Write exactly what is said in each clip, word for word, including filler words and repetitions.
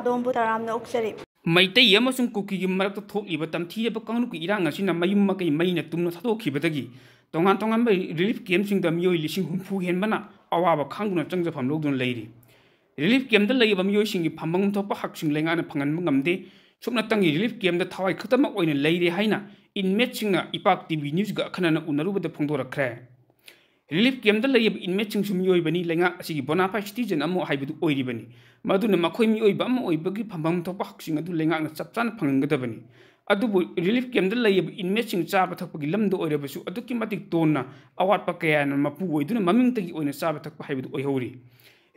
ꯑꯗꯣꯝꯕꯨ ꯇꯔꯥꯝꯅ ꯑꯣꯛꯆꯔꯤ꯫ ꯃꯩꯇꯩ ꯑꯃꯁꯨꯡ ꯀꯨꯀꯤꯒꯤ ꯃꯔꯛꯇ ꯊꯣꯛꯂꯤꯕ ꯇꯝꯊꯤꯔꯕ ꯀꯥꯡꯂꯨꯞꯀꯤ ꯏꯔꯥꯡ ꯑꯁꯤꯅ ꯃꯌꯨꯝ ꯃꯀꯩ ꯃꯩꯅ ꯇꯨꯝꯅ ꯊꯥꯗꯣꯛꯈꯤꯕꯗꯒꯤ ꯇꯣꯉꯥꯟ ꯇꯣꯉꯥꯟꯕ relief camp ꯁꯤꯡꯗ ꯃꯤꯑꯣꯏ ꯂꯤꯁꯤꯡ ꯍꯨꯝꯐꯨ ꯍꯦꯟꯕꯅ ꯑꯋꯥꯕ ꯈꯥꯡꯗꯨꯅ ꯆꯪꯖꯐꯝ ꯂꯧꯗꯨꯅ ꯂꯩꯔꯤ꯫ Relief camp ꯇ ꯂꯩꯔꯤꯕ ꯃꯤꯑꯣꯏꯁꯤꯡꯒꯤ ꯐꯪꯐꯝ ꯊꯣꯛꯄ ꯍꯛꯁꯤꯡ ꯂꯩꯉꯥꯛꯅ ꯐꯪꯍꯟꯕ ꯉꯝꯗꯦ꯫ ꯁꯨꯞꯅꯇꯪꯒꯤ relief camp ꯇ ꯊꯋꯥꯏ ꯈꯛꯇꯃꯛ ꯑꯣꯏꯅ ꯂꯩꯔꯦ ꯍꯥꯏꯅ inmate ꯁꯤꯡꯅ ꯏꯄꯥꯛ T V news ꯒ ꯑꯈꯟꯅꯅ ꯎꯅꯔꯨꯕꯗ ꯐꯣꯡꯗꯣꯔꯛꯈ꯭ꯔꯦ꯫ Relief camp ꯇ ꯂꯩꯔꯤꯕ inmate ꯁꯤꯡꯁꯨ ꯃꯤꯑꯣꯏꯕꯅꯤ, ꯂꯩꯉꯥꯛ ꯑꯁꯤꯒꯤ bona fide citizen ꯑꯃ ꯍꯥꯏꯕꯗꯨ ꯑꯣꯏꯔꯤꯕꯅꯤ꯫ ꯃꯗꯨꯅ ꯃꯈꯣꯏ ꯃꯤꯑꯣꯏꯕ ꯑꯃ ꯑꯣꯏꯕꯒꯤ ꯐꯪꯐꯝ ꯊꯣꯛꯄ ꯍꯛꯁꯤꯡ ꯑꯗꯨ ꯂꯩꯉꯥꯛꯅ ꯆꯞ ꯆꯥꯅ ꯐꯪꯍꯟꯒꯗꯕꯅꯤ꯫ ꯑꯗꯨꯕꯨ relief camp ꯇ ꯂꯩꯔꯤꯕ inmate ꯁꯤꯡ ꯆꯥꯕ ꯊꯛꯄꯒꯤ ꯂꯝꯗ ꯑꯣꯏꯔꯕꯁꯨ ꯑꯗꯨꯛꯀꯤ ꯃꯇꯤꯛ ꯇꯣꯟꯅ ꯑꯋꯥꯠꯄ ꯀꯌꯥꯅ ꯃꯄꯨ ꯑꯣꯏꯗꯨꯅ ꯃꯃꯤꯡꯇꯒꯤ ꯑꯣꯏꯅ ꯆꯥꯕ ꯊꯛꯄ ꯍꯥꯏꯕꯗꯨ ꯑꯣꯏꯍꯧꯔꯤ꯫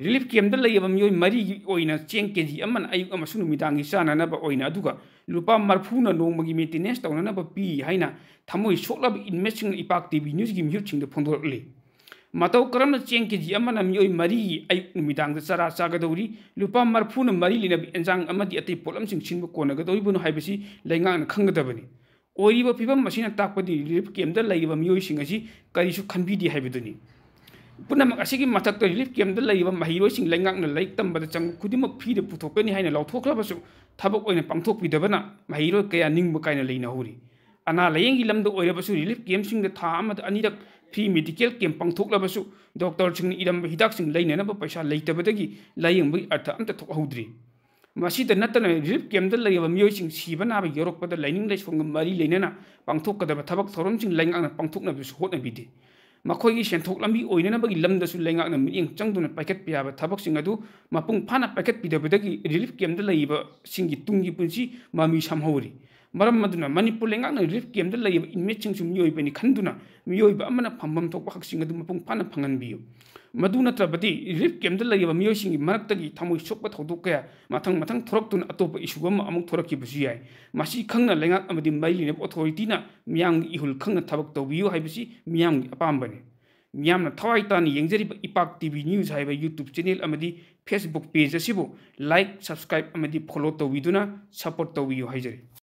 Relief camp ꯇ ꯂꯩꯔꯤꯕ ꯃꯤꯑꯣꯏ ꯃꯔꯤꯒꯤ ꯑꯣꯏꯅ ꯆꯦꯡ ꯀꯦ ꯖꯤ ꯑꯃꯅ ꯑꯌꯨꯛ ꯑꯃꯁꯨꯡ ꯅꯨꯃꯤꯗꯥꯡꯒꯤ ꯆꯥꯅꯅꯕ ꯑꯣꯏꯅ, ꯑꯗꯨꯒ ꯂꯨꯄꯥ ꯃꯔꯐꯨꯅ ꯅꯣꯡꯃꯒꯤ maintenance ꯇꯧꯅꯅꯕ ꯄꯤ ꯍꯥꯏꯅ ꯊꯃꯣꯏ ꯁꯣꯛꯂꯕ inmate ꯁꯤꯡꯅ ꯏꯄꯥꯛ T V news ꯀꯤ ꯃꯤꯍꯨꯠꯁꯤꯡꯗ ꯐꯣꯡꯗꯣꯔꯛꯂꯤ꯫ ꯃꯇꯧ ꯀꯔꯝꯅ ꯆꯦꯡ ꯀꯦ ꯖꯤ ꯑꯃꯅ ꯃꯤꯑꯣꯏ ꯃꯔꯤꯒꯤ ꯑꯌꯨꯛ ꯅꯨꯃꯤꯗꯥꯡꯗ ꯆꯔꯥ ꯆꯥꯒꯗꯧꯔꯤ? ꯂꯨꯄꯥ ꯃꯔꯐꯨꯅ ꯃꯔꯤ ꯂꯩꯅꯕ ꯑꯦꯟꯖꯥꯡ ꯑꯃꯗꯤ ꯑꯇꯩ ꯄꯣꯠꯂꯝꯁꯤꯡ ꯁꯤꯟꯕ ꯀꯣꯟꯅꯒꯗꯧꯔꯤꯕꯅꯣ ꯍꯥꯏꯕꯁꯤ ꯂꯩꯉꯥꯛꯅ ꯈꯪꯒꯗꯕꯅꯤ꯫ ꯑꯣꯏꯔꯤꯕ ꯐꯤꯕꯝ ꯑꯁꯤꯅ ꯇꯥꯛꯄꯗꯤ relief camp ꯇ ꯂꯩꯔꯤꯕ ꯃꯤꯑꯣꯏꯁꯤꯡ ꯑꯁꯤ ꯀꯔꯤꯁꯨ ꯈꯟꯕꯤꯗꯦ ꯍꯥꯏꯕꯗꯨꯅꯤ꯫ ꯄꯨꯝꯅꯃꯛ ꯑꯁꯤꯒꯤ ꯃꯊꯛꯇ relief camp ꯇ ꯂꯩꯔꯤꯕ ꯃꯍꯩꯔꯣꯏꯁꯤꯡ ꯂꯩꯉꯥꯛꯅ ꯂꯥꯏꯔꯤꯛ ꯇꯝꯕꯗ ꯆꯪꯕ ꯈꯨꯗꯤꯡꯃꯛ free ꯗ ꯄꯨꯊꯣꯛꯀꯅꯤ ꯍꯥꯏꯅ ꯂꯥꯎꯊꯣꯛꯈ꯭ꯔꯕꯁꯨ ꯊꯕꯛ ꯑꯣꯏꯅ ꯄꯥꯡꯊꯣꯛꯄꯤꯗꯕꯅ ꯃꯍꯩꯔꯣꯏ ꯀꯌꯥ ꯅꯤꯡꯕ ꯀꯥꯏꯅ ꯂꯩꯅꯍꯧꯔꯤ꯫ ꯑꯅꯥ ꯂꯥꯌꯦꯡꯒꯤ ꯂꯝꯗ ꯑꯣꯏꯔꯕꯁꯨ relief camp ꯁꯤꯡꯗ ꯊꯥ ꯑꯃꯗ ꯑꯅꯤꯔꯛ free medical camp ꯄꯥꯡꯊꯣꯛꯂꯕꯁꯨ doctor ꯁꯤꯡꯅ ꯏꯔꯝꯕ ꯍꯤꯗꯥꯛꯁꯤꯡ ꯂꯩꯅꯅꯕ ꯄꯩꯁꯥ ꯂꯩꯇꯕꯗꯒꯤ ꯂꯥꯌꯦꯡꯕꯒꯤ ꯑꯔꯊ ꯑꯝꯇ ꯊꯣꯛꯍꯧꯗ꯭ꯔꯤ꯫ ꯃꯁꯤꯗ ꯅꯠꯇꯅ relief camp ꯇ ꯂꯩꯔꯤꯕ ꯃꯤꯑꯣꯏꯁꯤꯡ ꯁꯤꯕ ꯅꯥꯕ ꯌꯥꯎꯔꯛꯄꯗ ꯂꯥꯏꯅꯤꯡ ꯂꯥꯏꯁꯣꯟꯒ ꯃꯔꯤ ꯂꯩꯅꯅ ꯄꯥꯡꯊꯣꯛꯀꯗꯕ ꯊꯕꯛ ꯊꯧꯔꯝꯁꯤꯡ ꯂꯩꯉꯥꯛꯅ ꯄꯥꯡꯊꯣꯛꯅꯕꯁꯨ ꯍꯣꯠꯅꯕꯤꯗꯦ꯫ ꯃꯈꯣꯏꯒꯤ ꯁꯦꯟꯊꯣꯛ ꯂꯝꯕꯤ ꯑꯣꯏꯅꯅꯕꯒꯤ ꯂꯝꯗꯁꯨ ꯂꯩꯉꯥꯛꯅ ꯃꯤꯠꯌꯦꯡ ꯆꯪꯗꯨꯅ ꯄꯥꯏꯈꯠꯄ ꯌꯥꯕ ꯊꯕꯛꯁꯤꯡ ꯑꯗꯨ ꯃꯄꯨꯡ ꯐꯥꯅ ꯄꯥꯏꯈꯠꯄꯤꯗꯕꯗꯒꯤ relief camp ꯇ ꯂꯩꯔꯤꯕꯁꯤꯡꯒꯤ ꯇꯨꯡꯒꯤ ꯄꯨꯟꯁꯤ ꯃꯃꯤ ꯁꯥꯝꯍꯧꯔꯤ꯫ ꯃꯔꯝ ꯑꯗꯨꯅ ꯃꯅꯤꯄꯨꯔ ꯂꯩꯉꯥꯛꯅ relief camp ꯇ ꯂꯩꯔꯤꯕ inmate ꯁꯤꯡꯁꯨ ꯃꯤꯑꯣꯏꯕꯅꯤ ꯈꯟꯗꯨꯅ ꯃꯤꯑꯣꯏꯕ ꯑꯃꯅ ꯐꯪꯐꯝ ꯊꯣꯛꯄ ꯍꯛꯁꯤꯡ ꯑꯗꯨ ꯃꯄꯨꯡ ꯐꯥꯅ ꯐꯪꯍꯟꯕꯤꯌꯨ꯫ ꯃꯗꯨ ꯅꯠꯇ꯭ꯔꯕꯗꯤ relief camp ꯇ ꯂꯩꯔꯤꯕ ꯃꯤꯑꯣꯏꯁꯤꯡꯒꯤ ꯃꯔꯛꯇꯒꯤ ꯊꯃꯣꯏ ꯁꯣꯛꯄ ꯊꯧꯗꯣꯛ ꯀꯌꯥ ꯃꯊꯪ ꯃꯊꯪ ꯊꯣꯔꯛꯇꯨꯅ ꯑꯇꯣꯞꯄ issue ꯑꯃ ꯑꯃꯨꯛ ꯊꯣꯔꯛꯈꯤꯕꯁꯨ ꯌꯥꯏ꯫ ꯃꯁꯤ ꯈꯪꯅ ꯂꯩꯉꯥꯛ ꯑꯃꯗꯤ ꯃꯔꯤ ꯂꯩꯅꯕ authority ꯅ ꯃꯤꯌꯥꯝꯒꯤ ꯏꯍꯨꯜ ꯈꯪꯅ ꯊꯕꯛ ꯇꯧꯕꯤꯌꯨ ꯍꯥꯏꯕꯁꯤ ꯃꯤꯌꯥꯝꯒꯤ ꯑꯄꯥꯝꯕꯅꯤ꯫ ꯃꯤꯌꯥꯝꯅ ꯊꯋꯥꯏ ꯇꯥꯅ ꯌꯦꯡꯖꯔꯤꯕ ꯏꯄꯥꯛ T V news ꯍꯥꯏꯕ YouTube channel ꯑꯃꯗꯤ Facebook page ꯑꯁꯤꯕꯨ like, subscribe ꯑꯃꯗꯤ follow ꯇꯧꯕꯤꯗꯨꯅ support ꯇꯧꯕꯤꯌꯨ ꯍꯥꯏꯖꯔꯤ꯫